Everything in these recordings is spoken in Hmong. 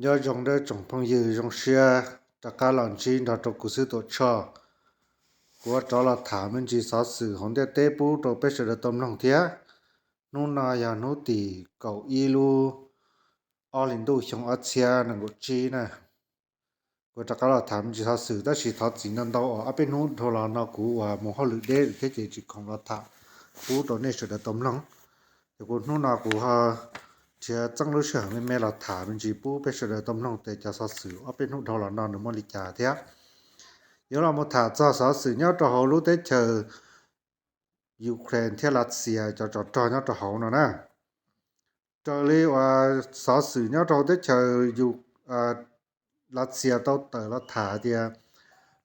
Nyob zoo nawb tsoom phooj ywg, zoo siab rov qab los ntsib nrog rau kuv xwb Tuam Tshoj. Kuv yuav rov los tham me ntsis xov xwm hauv ntiaj teb pub rau peb sawv daws tau mloog thiab. Hnub no yog hnub tim kaum ib lub ob hlis ntuj xyoo ob txhiab nees nkaum tsib na. Kuv rov qab los tham me ntsis xov xwm, tab sis thov txim ntau ntau uas ob peb hnub dhau los no kuv uas mus hauj lwm deb thiab ces tsis khoom los tham pub rau nej sawv daws tau mloog. Ces kuv hnub no kuv ho nrhiav txeeb lub sij hawm me me los tham me ntsis pub peb sawv daws tau mloog tias cov xov xwm ob peb hnub dhau los no nws muaj li cas thiab. Yuav los mus tham txog xov xwm nyob rau hauv lub teb chaws Ukraine thiab Lav Xias cov tsov rog nyob rau hauv no na. Raws li uas xov xwm nyob rau hauv teb chaws Lav Xias tau tawm los tham tias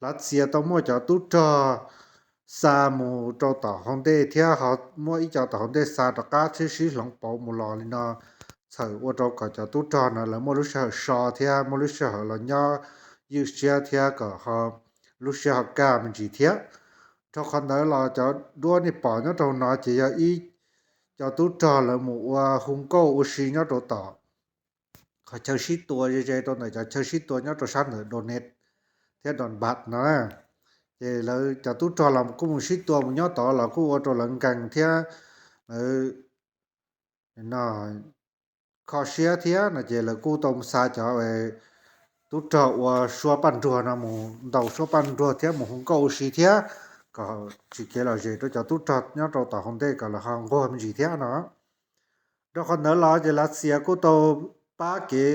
Lav Xias tau muaj cov tub rog xa mus rau tom hauv ntej thiab ho muaj ib co tom hauv ntej xa rov qab thiab sib hloov pauv mus los li no, txhawm ua rau kom cov tub rog no lawv muaj lub sij hawm so thiab muaj lub sij hawm los nyob ywj siab thiab kom ho lub siab ho kaj me ntsis thiab. Dhau qhov ntawd los cov duab nej pom nyob rau no ces yog ib co tub rog lawv mus ua hu nkauj ua si nyob rau tom qhov chaw sib tua ze ze rau ntawm cov chaw sib tua nyob rau sab ntawm Donetsk thiab Donbas no na. Ces lawv cov tub rog los kuj mus sib tua mus nyob tod los kuj ua rau lawv nkees thiab lawv no kho siab thiab no ces lawv kuj tau xa cov tub rog ua suab paj nruag no mus ntaus suab paj nruag thiab mus hu nkauj ua si thiab kom tsis kev lom zem rau cov tub rog nyob rau tom hauv ntej kom lawv ho nquag me ntsis thiab no. Rau qhov ntawd los ces Lav Xias kuj tau pab kev,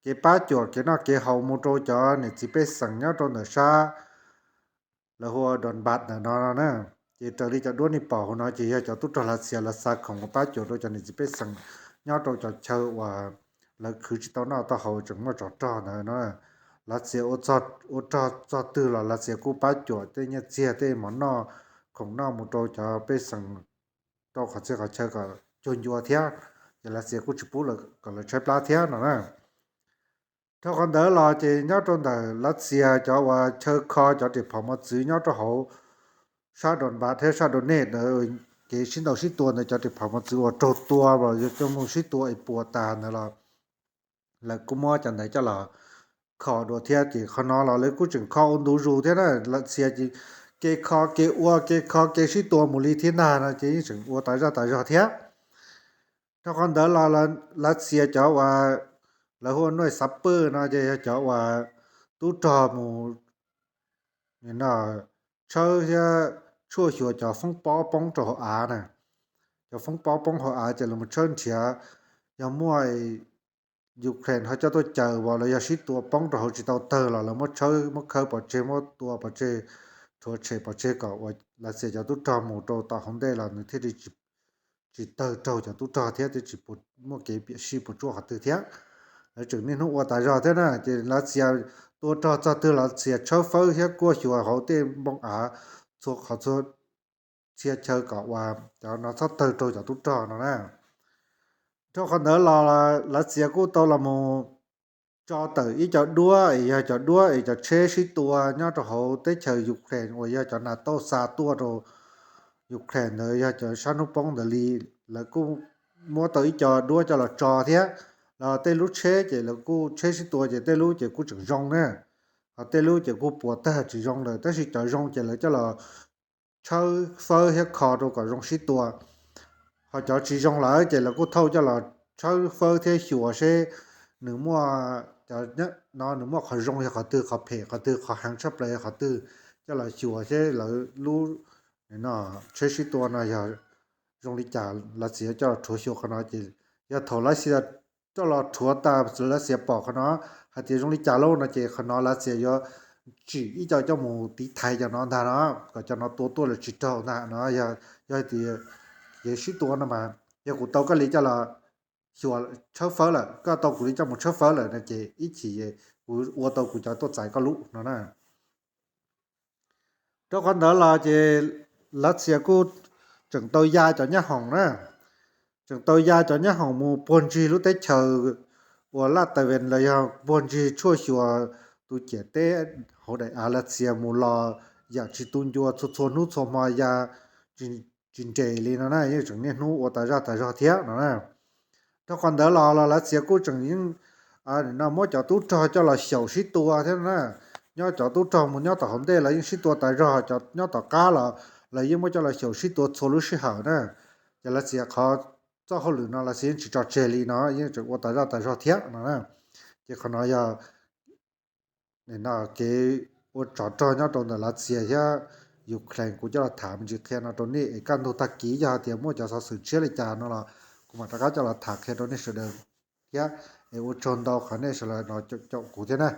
kev pab cuam kev noj kev haus mus rau cov niam txiv pej xeem nyob rau ntawm sab lawv hu ua Donbas ntawm no na. Ces raws li cov duab nej pom hauv no ces yog cov tub rog Lav Xias lawv xa khoom mus pab cuam rau cov niam txiv pej xeem nyob rau cov chaw uas lawv khwv tsis tau noj tau haus tseem muaj tsov rog ntawd no. Lav Xias ua rog txog twg los Lav Xias kuj pab cuam tej nyiaj txiag tej mov noj khoom noj mus rau cov pej xeem rau qhov txhia qhov chaw kom cuag ncua thiab, ces Lav Xias kuj tsis pub kom lawv tshaib plab thiab no na. Dhau qhov ntawd los ces nyob rau ntawm Lav Xias cov uas chaw kho cov riam phom mos txwv nyob rau hauv sab Donbas thiab sab Donetsk ntawd, kev sib ntaus sib tua ntawd cov riam phom mos txwv uas raug tua los yog coj mus sib tua es puas tas ntawd los lawv kuj muab cov ntawd coj los kho dua thiab ces qhov no los lawv kuj tseem kho ua ntu zus thiab na. Lav Xias ces kev kho kev ua kev kho kev sib tua mus li thiab ntag no ces yeej tseem ua tas zaj tas zog thiab. Dhau qhov ntawd los Lav Xias cov uas lawv hu ua nuj xav pwj no ces yog cov uas tub rog mus tshawb thiab tshuaj xyuas cov foob pob poob rau hauv av na. Cov foob pob poob hauv av ces lawv mus tshawb nrhiav, yog muaj Ukraine ho coj tuaj caws as los yog sib tua poob rau hauv tsis tau tawg los lawv muab tshawb muab khawb pov tseg muab tua pov tseg, rhuav tshem pov tseg kom uas Lav Xias cov tub rog mus rau tom hauv ntej los nws thiaj li tsis tawg raug cov tub rog thiab thiaj tsis muaj kev piam sij puas tsuaj qhov twg thiab. Lawv tseem niaj hnub ua tas zog thiab na ces Lav Xias tua rog txog twg Lav Xias tshawb fawb thiab kuaj xyuas hauv tej npoo av txhua qhov txhia chaw kom uas cov no txhob tawg raug cov tub rog no na. Dhau qhov ntawd los Lav Xias kuj tau los mus tso tawm ib co duab es yog cov duab es cov tsheb sib tua nyob rau hauv teb chaws Ukraine uas yog cov NATO xa tuaj rau Ukraine ntawd yog cov sab hnub poob ntawd li, lawv kuj muab tau ib co duab coj los tso thiab. Los tej lub tsheb ces lawv kuj tsheb sib tua ces tej lub ces kuj tseem zoo na, ho tej lub ces kuj puas tag tsis zoo lawm tab sis cov zoo ces lawv coj los tshawb fawb thiab kho rau kom zoo sib tua. Ho cov tsis zoo lawm ces lawv kuj thauj coj los tshawb fawb thiab xyuas seb nws muaj, cov no nws muaj qhov zoo yog qhov twg, qhov phem qhov twg, qhov heev tshaj plaws yog qhov twg, coj los xyuas seb lawv lub tsheb sib tua no yog zoo li cas Lav Xias coj los rhuav xyuas qhov no ces yog thaum Lav Xias coj los rhuav tas Lav Xias pom qhov no hais tias zoo li cas lauj no ces qhov no Lav Xias yuav tsim ib co coj mus tiv thaiv cov no ntag no, kom cov no tua tuaj lawv tsis raug ntag no. Yog tias kev sib tua no mas yog kuv tau koj li coj los xyuas tshawb fawb lawm, koj tau kuv li coj mus tshawb fawb lawm no ces ib chim kuv ua tau kuv cov tuaj txais koj lub no na. Rau qhov ntawd los ces Lav Xias kuj tseem tau ya cov nyab hoom na, tseem tau ya cov nyab hoom mus puag ntsig lub teb chaws uas Laj Tawv Vees los yog puag ntsig tshuaj xyuas tus ciam teb hauv daim av Lav Xias mus los yam tsis tu ncua txhua txhua hnub txhua hmo ya tsis nres li no na, yeej tseem niaj hnub ua tas zaj tas zog thiab no na. Rau qhov ntawd los los Lav Xias kuj tseem yeej no muab cov tub rog coj los xyaum sib tua thiab na. Nyob cov tub rog mus nyob tom hauv ntej los yeej sib tua tas zog, cov nyob tom qab los los yeej muab coj los xyaum sib tua txhua lub sij hawm na. Ces Lav Xias qhov txoj hauj lwm no Lav Xias yeej tsis tso tseg li no, yeej tseem ua tas zog tas zog thiab no na. Ces qhov no yog kev ua tsov rog nyob rau ntawm Lav Xias thiab Ukraine. Kuv coj los tham me ntsis qhia no rau nej es kaj ntug tag kis yog hais tias muaj cov xov xwm tshiab li cas no los kuv mam rov qab coj los tham qhia rau nej sawv daws thiab. Es ua tsaug ntau qhov nej sawv daws no caum kuv thiab na.